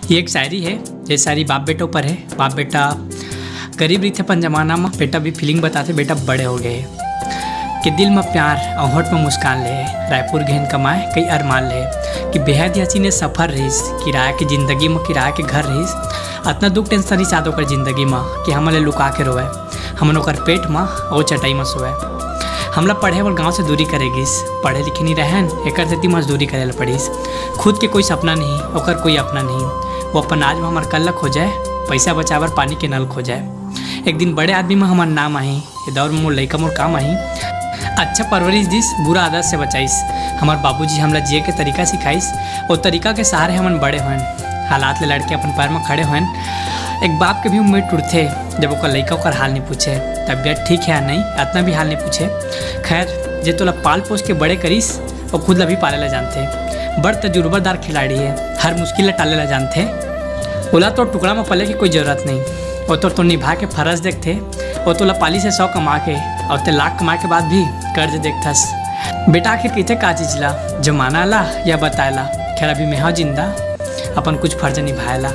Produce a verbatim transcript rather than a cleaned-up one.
ये एक शायरी है, ये शायरी बाप बेटा ऊपर है। बाप बेटा गरीब रहिथे अपन जमाना म, बेटा भी फीलिंग बताथे, बेटा बड़े हो गए, कि दिल म प्यार अउ होठ म मुस्कान ले, रायपुर घेन कमाए कई अरमान ले, कि बेहद ही हसीन सफर रहिस, किराया के जिंदगी म किराया के घर रहिस, अतना दुख टेंशन रहिस आद ओकर जिंदगी म कि हमन ले लुका के रोवय। हमन ओकर पेट म अउ चटाई म सोवय। हमला पढ़े बर गांव से दूरी करे गिस, पढ़े लिखे नहीं रहन, एकर सेती मजदूरी करे ल पड़िस। खुद के कोई सपना नहीं, ओकर कोई अपना नहीं। वो अपन आज म हमर कल ल खोजय, पैसा बचाए बर पानी के नल खोजय। एक दिन बड़े आदमी म हमर नाम आही, ये दौर म मोर लइका मोर काम आही। अच्छा परवरिश दिस, बुरा आदत से बचाइस। हमर बाबूजी हमला जिए के तरीका सिखाइस, वो तरीका के सहारे हमन बड़े होएन। हालात ले लड़के अपन पैर म खड़े होएन। एक बाप के भी उम्मीद टूटथे, जब ओकर लइका ओकर हाल नहीं पूछे, तबीयत ठीक है या नहीं, अतना भी हाल नहीं पूछे। खैर, जे तोला पाल पोस के बड़े करिस, वो खुद ला भी पाले ला जानथे। बड़ तजुर्बादार खिलाड़ी है, हर मुश्किल ला टाले ला जानथे। ओला तो टुकड़ा म पले के कोई जरूरत नहीं, वो तो, तो निभा के फरज देखथे। वो तोला पालिस हे सौ कमा के, अउ ते लाख कमाए के बाद भी कर्ज देखथस। बेटा आखिर कहिथे का चीज ला, जमाना ला या बताए ला? खैर, अभी मेहा जिंदा, अपन कुछ फर्ज निभाए ला।